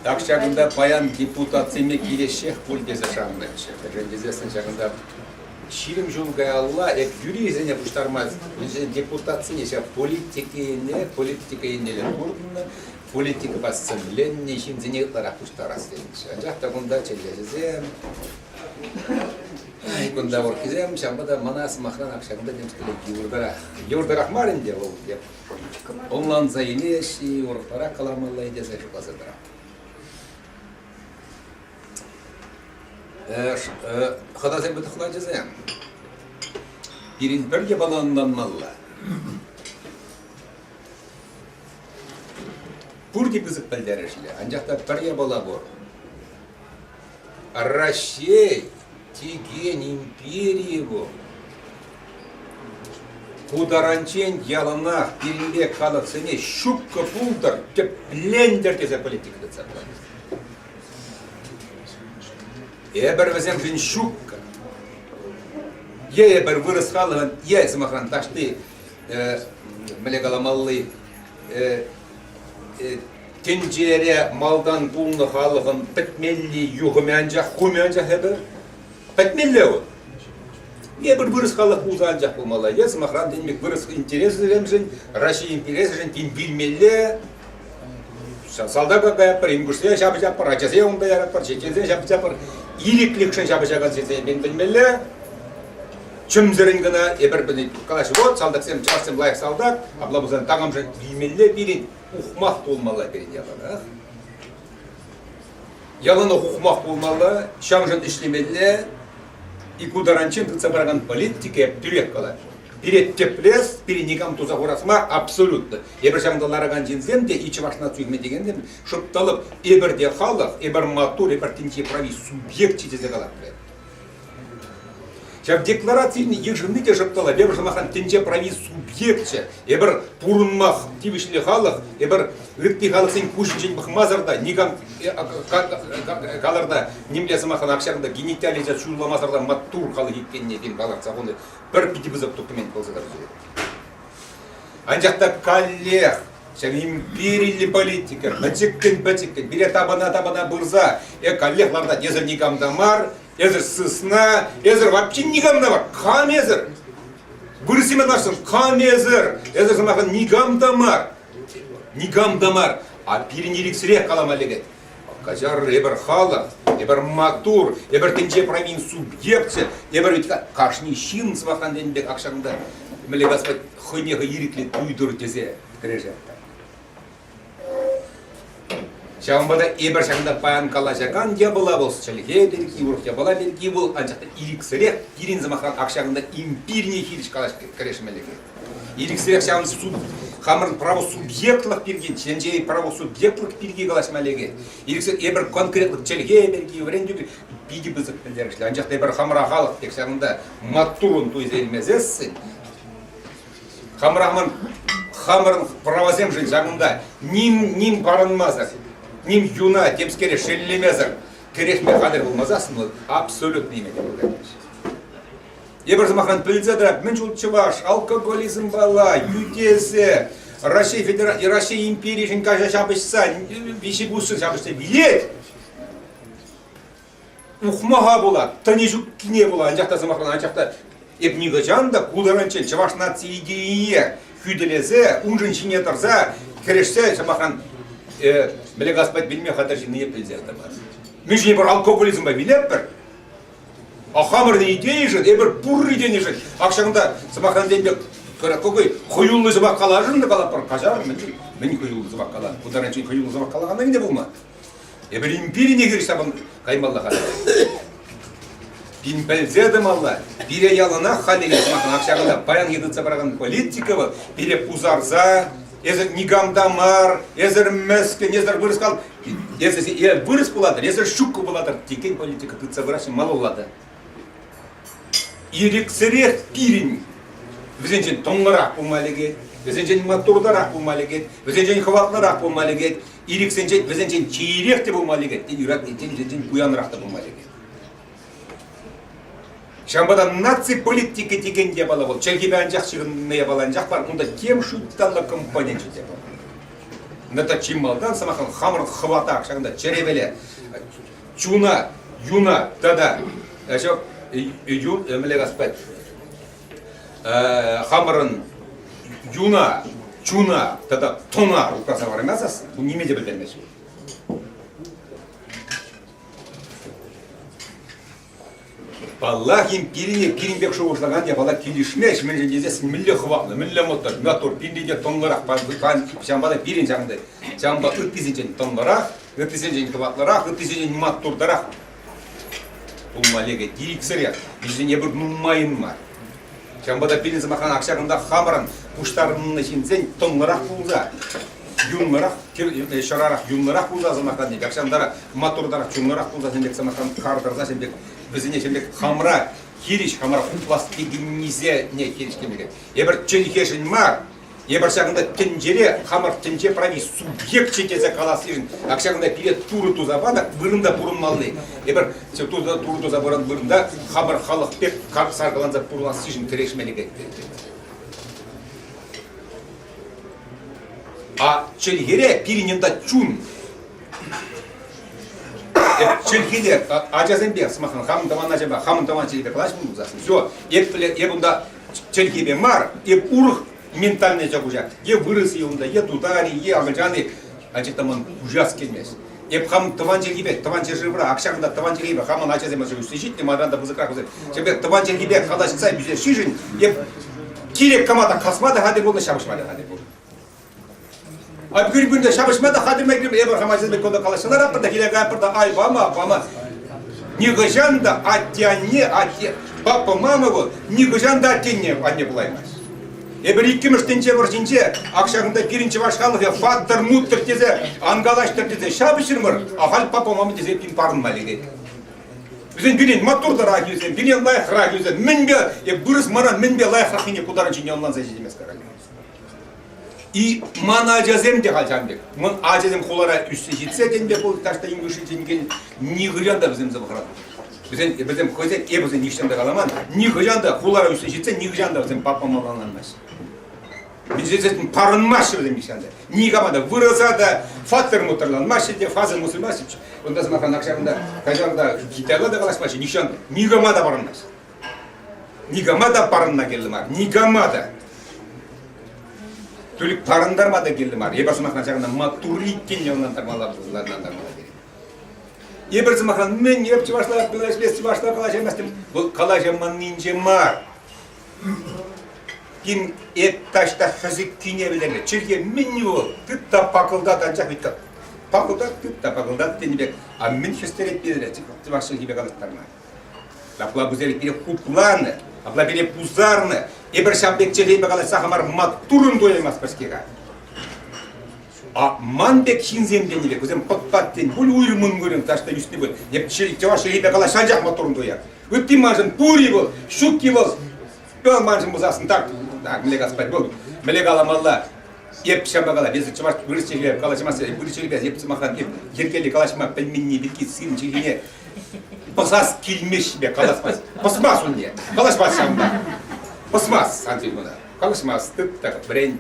Так ҫакӑнта паян депутатсене килеҫҫех пуль тесе шаннӑччӗ. Мӗншӗн тесессӗн ҫакӑнта 20 ҫул каялла эп юрисене пуҫтарма депутатсене ҫав политика енне, политика еннелле туртӑннӑ, политикӑпа сӗмленнӗ ҫынсене ытларах пуҫтарас тенӗччӗ. Анчах та кунта чӗлхеҫӗсем, кунта урӑххисем, ҫавӑнпа та мана сӑмахран ак ҫакӑнта темскерле йывӑртарах. Йывӑртарах мар ӗнтӗ вӑл, эп ӑнланса илеҫ-и, урӑхларах каламалла-и тесе шутласа тӑрам. Хӑтасемпе тӑхлачӑсем, пирӗн пӗр япала ӑнланмалла. Пурте пысӑк пӗлтерӗшлӗ, анчах та пӗр япала пур. Раҫҫей текен империйӗ вӑл. Ку таранччен яланах пирӗн пек халӑхсене ҫупкӑ пултӑр, тӗплентӗр тесе политика тытса пырать. Эпӗр вӗсемшӗн ҫуккӑ. Е эпӗр вырӑс халӑхӑн, е, сӑмахран, таҫти мӗнле каламалли тӗнчере малтан пулнӑ халӑхӑн пӗтмелли юхӑмӗ анчах, хумӗ анчах эпӗр. Пӗтмелле вӑл. Эпир вырӑс халӑх пулса анчах пулмалла. Е, сӑмахран, тен пек вырӑс интересӗсемшӗн, Раҫҫей интересӗшӗн тин вилмелле. Салтака каятпӑр, ингушсене ҫапӑҫатпӑр, ачасене унта яратпӑр, чеченсене ҫапӑҫатпӑр. Ирӗклӗхшӗн ҫапӑҫакансене мӗн пӗлмелле? Чӗмсӗрӗн кӑна эпир пӗлет. Калаҫҫӗ, вот салтаксем, чӑвашсем лайӑх салтак, апла пулсан такамшӑн вилмелле пирӗн, ухмах пулмалла пирӗн яланах. Яланах ухмах пулмалла, ҫавшӑн ӗҫлемелле. И ку таранччен тытса пыракан политика эп тӳрех калать. Пире тӗплес, пире никам туса хурас мар, абсолютно. Эпир ҫавӑнта ларакан ҫынсем те, и чӑваш наци текенсем, шӑп тӑлӑп, эпир те халӑх, эпир маттур, эпир тӗнче прави субъекчӗ тесе калатпӑр. Ҫав декларацин йышӑнни те шӑп тӑлӑп. Эпир сӑмахран тӗнче прави субъекчӗ, эпир пурӑнма тивӗҫлӗ халӑх, эпир ытти халӑхсен куҫӗнчен пӑхмасӑр та никам калӑр та нимле сӑмахран акҫарӑн та гениталине ҫулламасӑр та маттур халӑх иккенне тен палӑртса хунӑ пӗр питӗ пысӑк документ пулса тӑрать. Анчах та каллех ҫав империллӗ политика пӗчӗккӗн-пӗчӗккӗн пире тапӑна-тапӑна пырса э каллех лартать эсӗр никам та мар, эсӗр сысна, эсӗр вообще никам та мар, кам эсӗр? Вырӑссене ларсан кам эсӗр? Эсӗр сӑмахӑн никам та мар, никам та мар. А пирӗн ирӗксӗрех калама лекет. Каҫар, эпӗр халӑх, эпӗр маттур, эпӗр тӗнче правин субъекчӗ, эпӗр ведь кашни ҫын сӑмахран тенӗ пек ак ҫакӑнта мӗнле Господь хӑйне хӑй ирӗклӗ туйтӑр тесе кӗрешет. Ҫавӑнпа та эпӗр ҫакӑнта паян калаҫакан япала вӑл чӗлхе пирки, урӑх япала пирки вӑл, анчах та ирӗксӗрех пирӗн сӑмахран ак ҫакӑнта империне хирӗҫ кӗрешмелле. Ирӗксӗрех ҫавӑн суд, хамӑрӑн правосубъектлӑх пирки, тӗнчери правосубъектлӑх пирки калаҫма лекет. Ирӗксӗр эпир конкретлӑх чӗлхе пирки, вӗрентӳ пирки питӗ пысӑк пӗлтерӗшлӗ. Анчах та эпир хамӑра халӑх пек ҫакӑнта маттуррӑн туйса илмесессӗн, хамӑра хамӑрӑн правасемшӗн ҫакӑнта ним ним парӑнмасӑр, ним юна темскере шеллемесӗр кӗрешме хатӗр пулмасассӑн вӑл абсолютно ниме те пултараймасть. Эпир сӑмахран пӗлсе тӑрать, мӗн чул чӑваш алкоголизмпала йӳтесе Раҫҫей Федера... Раҫҫей империйӗшӗн каҫа ҫапӑҫса, виҫӗ кусшӑн ҫапӑҫса вилет. Ухмаха пула, тӑни ҫуккине пула, анчах та сӑмахран, анчах та эп нихӑҫан та ку таранччен чӑваш наци идейине хӳтӗлесе, уншӑн ҫине тӑрса, кӗрешсе, сӑмахран, мӗнле Господь вилме хатӗр ҫыннине пӗлсе тӑмасть. Мӗншӗн эпир алкоголизмпа вилетпӗр? А хамӑрӑн идейӑшӑн, эпир пурри тенӗшӗн, ак ҫакӑнта, сӑмахран тен пек, какой хӑюллӑ сӑмах калашӑн та калатпӑр, каҫарӑр, мӗн, мӗн хӑюллӑ сӑмах калан? Ку таранччен хӑюллӑ сӑмах калакан та пулман. Эпир империне хирӗҫ ҫапӑн каймалла халӗ. Пин пӗлсе тӑмалла. Пире яланах халӗ сӑмахран ак ҫакӑнта паянхи тытса пыракан политика вӑл пире пусарса, эсӗ никам та мар, эсӗр мӗскӗн, эсӗр вырӑс кал, эсӗ е вырӑс пулатӑр, эсӗр ҫуккӑ пулатӑр текен политика тытса пыраҫҫӗ малалла та. Ирӗксӗрех пирӗн вӗсенчен тӑнлӑрах пулма лекет, вӗсенчен маттуртарах пулма лекет, вӗсенчен хӑватлӑрах пулма лекет, ирӗксенчен вӗсенчен чиерех те пулма лекет, тен юратни, тен вӗсенчен пуянрах та пулма лекет. Ҫавӑнпа та наци политики текен япала вӑл чӗлхепе анчах ҫыхӑннӑ япала анчах мар, унта тем шуйттанлӑ компоненчӗ те пур. Та чи малтан, сӑмахран, хамӑр хӑвата, ҫакӑнта чӗрепеле, чуна, юна тата ҫав юн, мӗнле каспать, хамӑрӑн юна, чуна тата тӑна упраса хӑвараймасассӑн, ку ниме те пӗлтермест. Паллах, империне пирӗн пек шухӑшлакан япала килӗшмест, мӗншӗн тесессӗн мӗнле хӑватлӑ, мӗнле мӑттӑр, маттур, пирӗнтен те тӑнлӑрах, ҫавӑнпа та пирӗн ҫакӑнта, ҫавӑнпа ыттисенчен тӑнлӑрах, ыттисенчен хӑватлӑрах, ыттисенчен маттуртарах пулма лекет ирӗксӗрех, вӗсен эпир нумайӑн мар. Ҫавӑнпа та пирӗн сӑмахран ак ҫакӑнта хамӑрӑн пуҫтарӑннӑ ҫынсен тӑнлӑрах пулса, юнлӑрах, ҫӑрарах юнлӑрах пулса сӑмахран пек, ҫавӑнтарах маттуртарах чунлӑрах пулса ҫын пек сӑмахран хар тӑрса ҫын пек вӗсене ҫын пек хамра хирӗҫ, хамра хуплас текеннисене хирӗҫ килмелле. Эпир чӗлхешӗн мар, эпир ҫакӑнта тӗнчере хамӑр тӗнче прави субъекчӗ тесе калассишӗн, ак ҫакӑнта пире Турӑ туса панӑ вырӑнта пурӑнмалли. Эпир Турӑ туса пыран вырӑнта хамӑр халӑх пек саркаланса пурӑнассишӗн кӗрешмелле пек. А чӗлхере пирӗн унта чун. Чӗлхене ачасемпе, сӑмахран, хамӑн тӑван ачапа, хамӑн тӑван чӗлхепе калаҫмӑн пулсассӑн, все, эп, эп унта чӗлхепе мар, эп урӑх ментальный куҫа. Е вырӑс-и унта, е тутар-и, е акӑлчан-и, анчах та ман куҫас килмест. Эп хам тӑван чӗлхепе, тӑван ҫӗршывра, ак ҫакӑнта тӑван чӗлхепе хамӑн ачасем ӳссе ҫитнӗ, манран та пысӑкрах вӗсем. Ҫапах тӑван чӗлхепе калаҫса ӳсессишӗн эп кирек кама та касма та хатӗр пулнӑ, ҫапӑҫма та хатӗр пулнӑ. А пӳр-пӳрте ҫапӑҫма та хатӗр мар эпир хам ачасемпе кунта калаҫса ларатпӑр та, киле каятпӑр та, ай, пама, пама. Нихӑҫан та атте-анне, атте, папа, мама вӑл нихӑҫан та аттене анне пулаймасть. Эпир иккӗмӗш тӗнче вӑрҫинче ак ҫакӑнта пирӗн чӑваш халӑхӗ фаттӑр-муттӑр тесе ан калаҫтӑр тесе ҫапӑҫрӑмӑр, ахаль папа-мама тесе пин парӑнма лекет. Вӗсен пирӗн маттуртарах ӳсем, пирӗн лайӑхрах ӳсем. Мӗнпе, эп вырӑс мара мӗнпе лайӑхраххине ку таранччен ӑнланса ҫитеймест халь. И ман ачасем те халь ҫавӑн пек. Ман ачасем хулара ӳссе ҫитсе тен пек пул таҫта ингуши тенкен нихӑҫан та вӗсем сӑмахран. Вӗсен вӗсем хӑйсен эп вӗсен нихҫан та каламан. Нихӑҫан та хулара ӳссе ҫитсе нихӑҫан та вӗсем папа малаланмасть. Вӗсем парӑнмаҫҫӗ вӗсем нихҫан та. Никама та вырӑса та фатер мутӑрланмаҫҫӗ те фаза мусульмаҫҫӗ. Унта сӑмахран акҫа кунта каҫар та китайла та калаҫмаҫҫӗ нихҫан никама та парӑнмасть. Никама та парӑнма кирлӗ мар. Никама та. Тулик парӑнтарма та кирлӗ мар. Эпир сӑмахран ҫакна маттур иккенне ӑнлантармалла ӑнлантармалла керек. Эпир сӑмахран мӗн эп чӑвашла калаҫмасть, чӑвашла калаҫаймастӑм. Вӑл калаҫайманнинче мар. Ким эп таҫта хӗсӗккине вӗлернӗ. Чӗлхе мӗн вӑл? Тыт та пакӑлтат анчах вӗт пакӑлтат, тыт та пакӑлтат тенӗ пек. А мӗн хӗстерет пире чӑваш чӗлхипе калаҫтарма? Апла пире хупланӑ, апла пире пусарнӑ. Эпир ҫав пек чӗлхепе калаҫса хамар маттурӑн туймастпӑр-ҫке-ха. А ман пек ҫынсем тенӗ пек, вӗсем пӑт-пат тен, пуль уйрӑмӑн вырӑн таҫта ӳснӗ пуль. Эп чӑваш чӗлхипе калаҫса анчах маттурӑн туя. Ытти маншӑн пур-и вӑл, ҫук-и вӑл. Вӑл маншӑн пулсассӑн так, так, мӗнле калас вӑл, мӗнле каламалла. Эп ҫавна калап, эсӗ чӑваш вырӑс чӗлхипе калаҫмастӑн, вырӑс чӗлхипе эп сӑмахран эп йӗркеллӗ калаҫма пӗлменни пирки сын чӗлхине пӑсас килмест пек калаҫмасть. Пӑсмас унне. Калаҫмасть ҫавӑнпа. Пӑсмасть сан чӗлхуна. Калаҫмасть. Тыт та вӗрен.